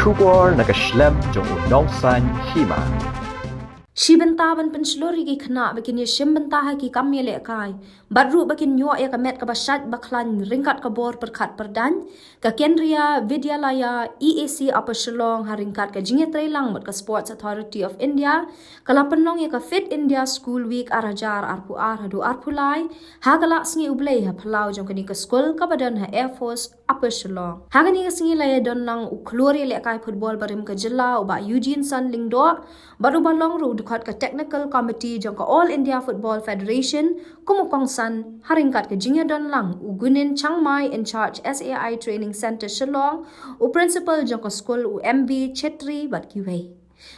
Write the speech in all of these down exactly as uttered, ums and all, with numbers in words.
Khubor na ka shlem jong u nongsan hima. Shi bynta ban pynshlur ïa ki khynnah ba kin ïa shim bynta ha ki kam ïalehkai bad ruh ba kin ïoh ïa ka met kaba shait ba khlaiñ ryngkat ka bor pyrkhat pyrdaiñ, ka Kendriya Vidyalaya E A C Upper Shillong ha ryngkat ka jingïatreilang bad ka Sports Authority of India ka la pynlong ïa ka Fit India School Week ar hajar arphew ar haduh arphew lai ha ka lak sngi U Blei ha phyllaw jong kane ka skul kaba don ha Air Force Upper Shillong. Ha kane ka sngi la ïa don lang u khlur ïalehkai football barim ka jylla u Bah Eugene San Lyngdoh bad uba long ruh u dkhot ka Technical Committee jong ka All India Football Federation kum u kongsan ha ryngkat ka jingïadon lang u Gunin Changmai in charge S A I Training Centre Shillong, u principal jong ka skul u M V Chetri bad kiwei.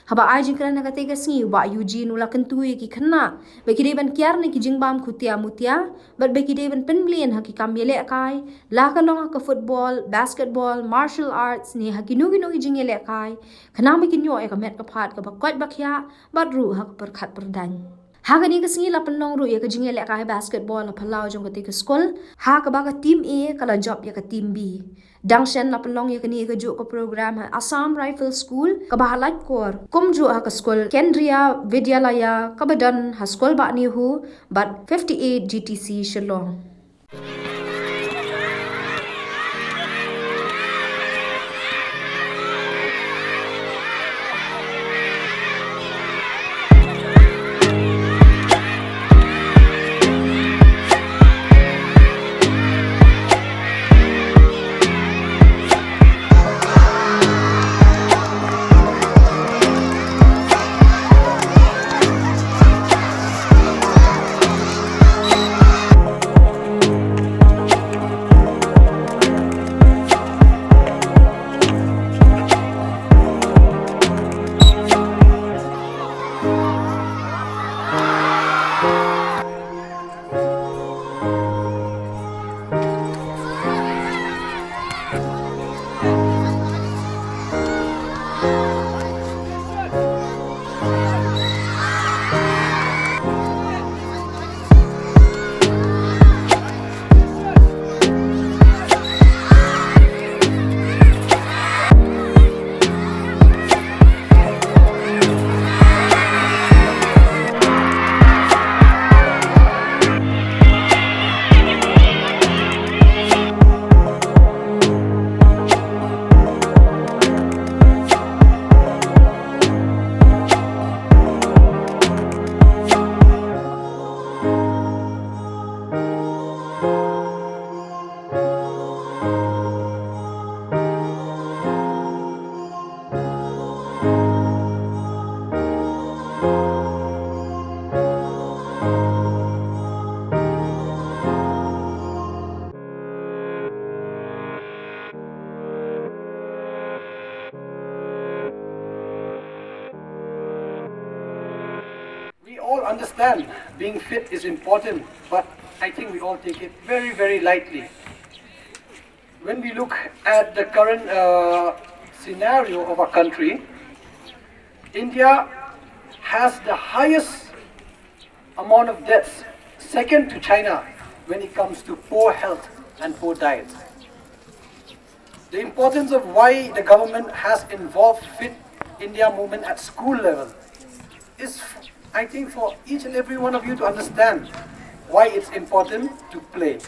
Haba ai jingkren ha katei ka sngi u Bah Eugene u la kyntu ïa ki khynnah ba ki dei ban kiar na ki jingbam khutia mutia bad ba ki dei ban pynblin ha ki kam ïalehkai, la ka long ha ka football, basketball, martial arts ne ha kino kino ki jingïalehkai, khnang ba kin ïoh ïa ka met ka phad kaba koit ba khiah bad ruh ha ka pyrkhat pyrdaiñ. Ha kane ka sngi la pynlong ruh ïa ka jingïalehkai basketball ha phyllaw jong katei ka skul ha kaba ka team A ka la jop ïa ka team B. Dang shen la pynlong ïa kane kajuh ka program ha Assam Rifle School kaba ha Laitkor, kumjuh ha ka skul Kendriya Vidyalaya kaba don ha skul Bah Nehu bad fifty-eight G T C Shillong. We all understand being fit is important, but I think we all take it very, very lightly. When we look at the current uh, scenario of our country, India has the highest amount of deaths, second to China, when it comes to poor health and poor diet. The importance of why the government has involved Fit India movement at school level is, I think, for each and every one of you to understand why it's important to play.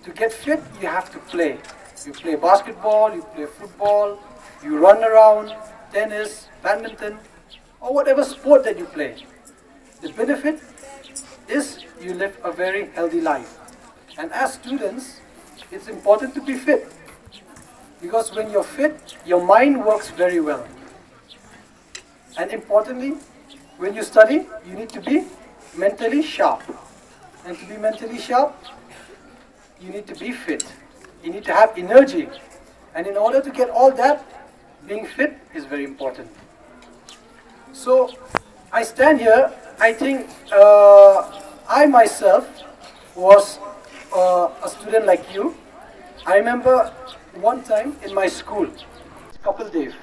To get fit, you have to play. You play basketball, you play football, you run around, tennis, badminton, or whatever sport that you play. The benefit is you live a very healthy life. And as students, it's important to be fit. Because when you're fit, your mind works very well. And importantly, when you study, you need to be mentally sharp. And to be mentally sharp, you need to be fit. You need to have energy. And in order to get all that, being fit is very important. So I stand here, I think uh, I myself was uh, a student like you. I remember one time in my school, Kapil Dev.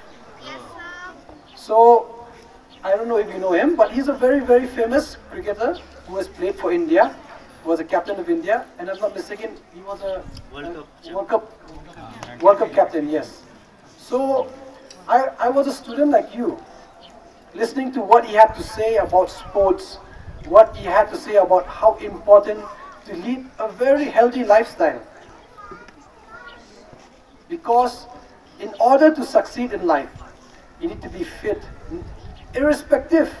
So I don't know if you know him, but he's a very, very famous cricketer who has played for India, who was a captain of India, and I'm not mistaken, he was a World Cup, World Cup captain, yes. So I, I was a student like you, listening to what he had to say about sports, what he had to say about how important to lead a very healthy lifestyle. Because in order to succeed in life, you need to be fit, irrespective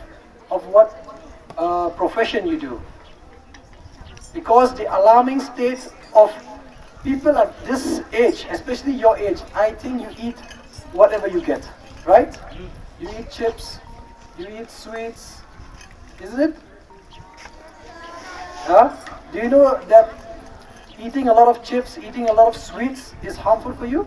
of what uh, profession you do. Because the alarming state of people at this age, especially your age, I think you eat whatever you get, right? You eat chips, you eat sweets, isn't it? Huh? Do you know that eating a lot of chips, eating a lot of sweets is harmful for you?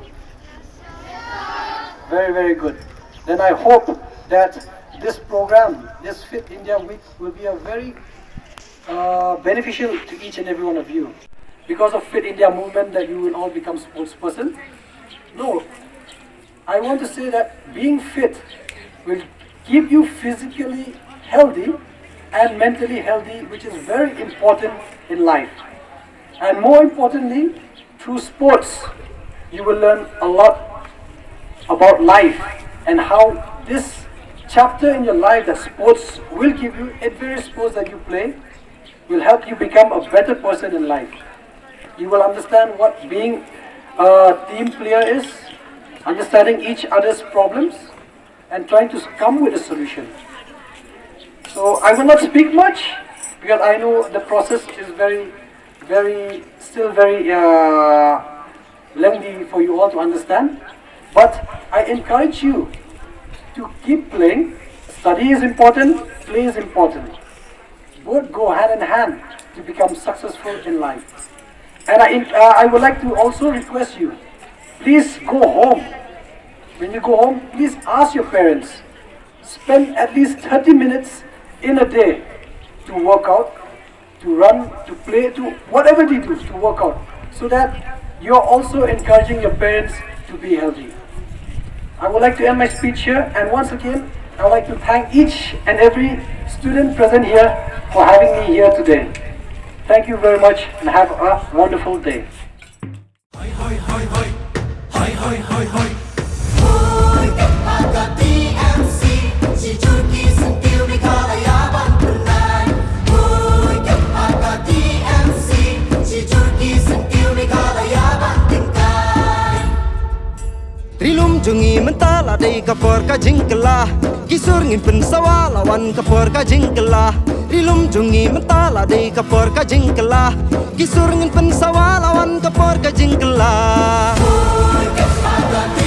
Very, very good. Then I hope that this program, this Fit India Week, will be a very uh, beneficial to each and every one of you. Because of Fit India movement, that you will all become sports person. No, I want to say that being fit will keep you physically healthy and mentally healthy, which is very important in life. And more importantly, through sports, you will learn a lot about life and how this chapter in your life that sports will give you, at various sports that you play, will help you become a better person in life. You will understand what being a team player is, understanding each other's problems, and trying to come with a solution. So I will not speak much because I know the process is very, very, still very uh, lengthy for you all to understand. But I encourage you to keep playing. Study is important, play is important. Both go hand in hand to become successful in life. And I, uh, I would like to also request you, please go home. When you go home, please ask your parents, spend at least thirty minutes in a day to work out, to run, to play, to whatever they do, to work out, so that you're also encouraging your parents to be healthy. I would like to end my speech here, and once again, I would like to thank each and every student present here for having me here today. Thank you very much and have a wonderful day. Hoi, hoi, hoi, hoi. Hoi, hoi, hoi, hoi. Hoi, ka pa ka T M C, shi jur ki syntiew Meghalaya ban pynlait. Hoi, ka pa ka T M C, shi jur ki syntiew Meghalaya ban tyngkai. Ri lum jong ngi mynta la dei ka por ka jingkylla. Ki sur ngin pynsawa la wan ka por ka jingkylla. Ri lum jong ngi mynta la dei ka por ka jingkylla. Ki sur ngin pynsawa la wan ka por ka jingkylla. Hoi, ka pa ka T